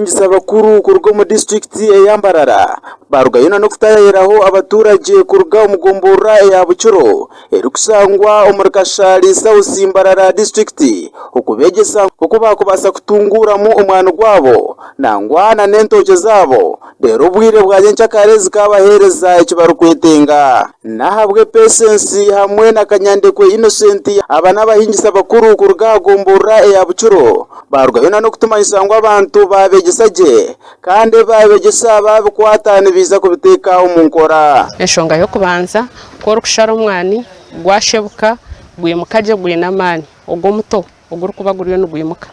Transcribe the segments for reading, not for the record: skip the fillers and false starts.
Abahingisa abakuru kuruga omu disiturikiti eya Mbarara barugayo n'okutaayaayiraho abaturage kuruga omu gomborora eya Bukiro erikushangwa omuri Kashari South Mbarara disiturikiti okubeegyesa oku baakubaasa kutunguuramu omwani gwabo nangwa n'entookye zaabo reero obwire bwa nyenkyakare zikaabaheereza eki barikwetenga. N'ahabwe Patience hamwe na Kanyandekwe Innocent aba n'abahingisa bakuru kuruga aha gomborora eya Bukiro baarugayo n'okutumanyisa ngu abantu baabegyesa gye kandi ebi baabegyesa baabikwata nibaija kubiteeka omu nkora. Enshonga y'okubanza, ku orikushara omwani gwashebuka gwimuka gye gwine amaani, ogwo omuto ogurikuba guriyo nigwimuka,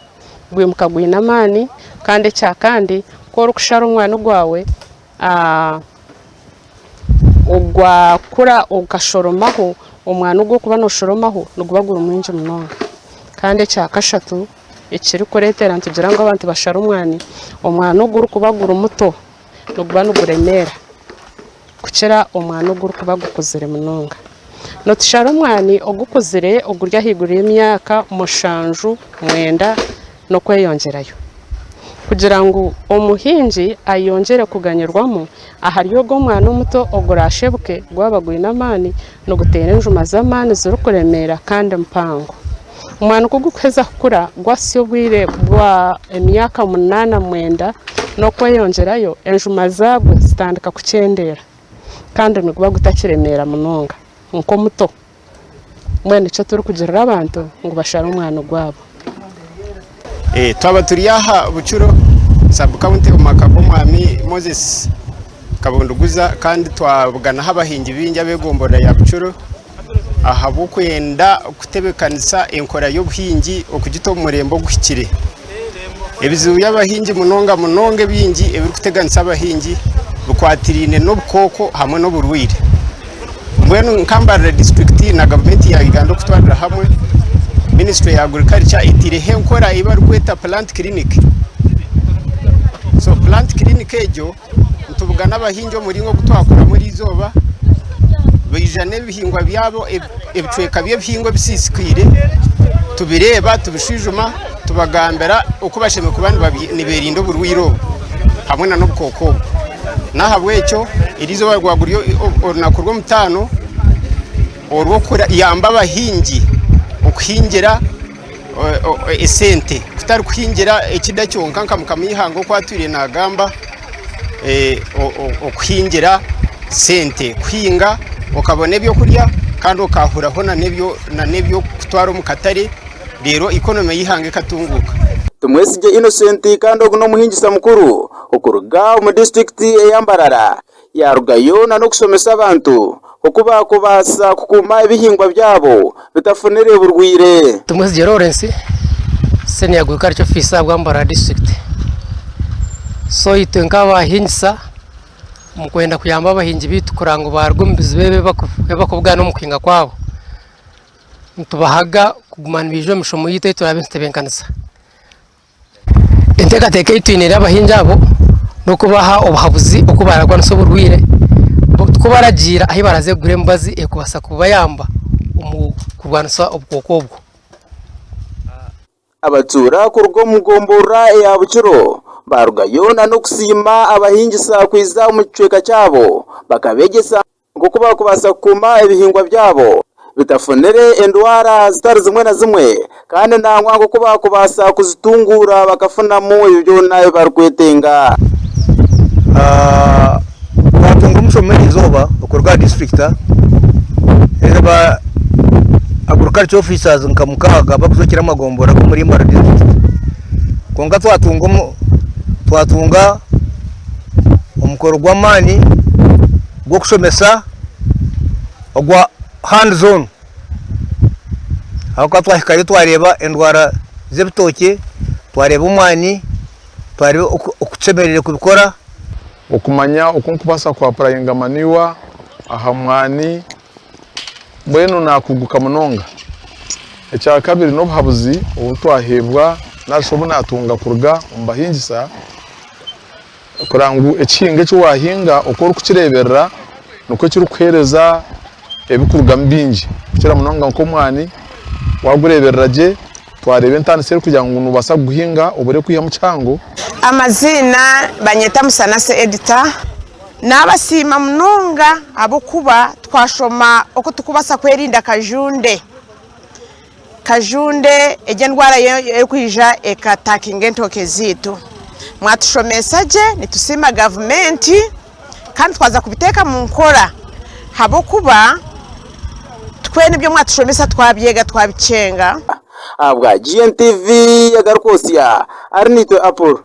gwimuka gwine amaani kandi ekyakandi ku orikushara omwani gwawe Ogwakura okashoromaho, omwani ogu orikuba noshoromaho niguba guri mwingi munonga. Kandi ekyakashatu ekirikureetera nitugira ngu abantu bashare omwani, omwani ogurikuba guri muto niguba niguremeera kukira omwani ogurikuba gukuzire munonga. Nitushara omwani ogukuzire oguri ahaiguru y'emyaka mushanju, mwenda n'okweyongyerayo kugira ngu omuhingi ayongyere kuganyirwamu ahari ogwo omwana omuto oguraashebuke gwaba gwine amaani niguteera enjuma z'amaani zirikuremeera kandi mpango. Omwani ku gurikuheza kukura gwahitsya obwire bwa emyaka munaana mwenda n'okweyongyerayo enjuma zaagwo zitandika kukyendeera kandi niguba gutakiremeera munonga nk'omuto. Mbwenu nikyo turikugirira abantu ngu bashare omwani gwabo. Twaba turi aha Bukiro sub county omu maka g'omwami Moses Kabundiguza kandi twabuganaho abahingi baingi ab'egomborora ya Bukiro ahabw'okwenda kutebekanisa enkora y'obuhingi okugita omu murembe oguhikire. Ebizibu by'abahingi munonga munonga ebingi ebirikuteganisa abahingi bikwatiraine n'obukooko hamwe n'oburwaire. Mbwenu nka Mbarara disiturikiti na gavumenti ya Uganda okutwarira hamwe, minisitule ya agurikarica etaireho enkora ei barikweta plant clinic. So plant clinic egyo nitubugana abahingi omuringo ogu twakoramu eriizooba, baija n'ebihingwa byabo, ebicweka by'ebihingwa ebisiisikaire, tubireeba, tubishwijuma, tubagambira oku bashemereire kuba nibeerinda oburwaire obu hamwe n'obukooko obu. N'ahabw'ekyo eri izooba rwaba ruri orunaku rw'omutaano orw'okuyamba abahingi okuhingira esente kutari kuhingira ekida kyonka nka mukama w'eihanga oku atwire naagamba okuhingira sente kuhinga okabona ebyokurya kandi okahuraho n'eby'okutwara omu katare reero ikonomi y'eihanga ekatunguuka. Tumwesigye Innocent kandi ogu n'omuhingisa mukuru okuruga omu disiturikiti eya Mbarara yaarugayo n'okushomesa abantu oku baakubaasa kukuuma ebihingwa byabo bitafunire burwaire. Tumwesigye Lawrence, Senior Agriculture Officer bwa Mbarara District. So itwe nk'abahingisa omu kwenda kuyamba abahingi baitu kurora ngu baaruga omu bizibu ebi ebibakubugana omu kuhinga kwabo, nitubahaga kuguma nibaija omu mishomo yaitu ei turaabe nitutebeekanisa. Enteekateeka ei twiniire abahingi abo n'okubaha obuhabuzi oku baraarwanisa oburwaire, tukubaragiira ahu baraaze kugura emibazi erikubaasa kubayamba omu kurwanisa obukooko obwo. Abatuura kuruga omu gomborora eya Bukiro baarugayo n'okusiima abahingisa kwija omu kicweka kyabo bakabeegyesa nk'oku baakubaasa kukuuma ebihingwa byabo bitafunire endwara zitari zimwe na zimwe kandi nangwa nk'oku baakubaasa kuzitunguura bakafunamu ebyo byona ebi barikwetenga. Twatunga omushomo erizooba okuruga aha disiturikiti reero ba agriculture officers nka mukaaga abarikujwekyera amagombora g'omuri Mbarara disiturikiti kwonka twatunga omukoro gw'amaani gw'okushomesa ogwa hands on ahabw'okuba twahikayo twareeba endwara z'ebitookye, twareeba omwani, twareeba oku tushemereire kubikora. Okumanya oku nkubaasa ku apurayinga manure aha mwani mbwenu nakuguka munonga. Ekyakabiri n'obuhabuzi obu twaheebwa narishi obu natunga kuruga omu bahingisa kureba ngu ekihingo eki wahinga oku orikukireeberera nikwo kirikuheereza ebirikurugamu bingi kukira munonga nk'omwani wagureeberera gye. Twareeba entandisa erikugira ngu noobaasa kuguhinga obure kwihamu kihango. Amaziina banyeta Musanase Edita. Nabasiima munonga ahabw'okuba twashoma oku turikubaasa kwerinda kajunde. Kajunde egi endwara erikwija ekatakinga entooke zaitu. Mwatushomesa gye nitusiima gavumenti kandi twaza kubiteeka omu nkora ahabw'okuba twena ebi mwatushomesa twabyega twabikyenga. Ahabwa GNTV agarukwosya, Arinaitwe Apollo.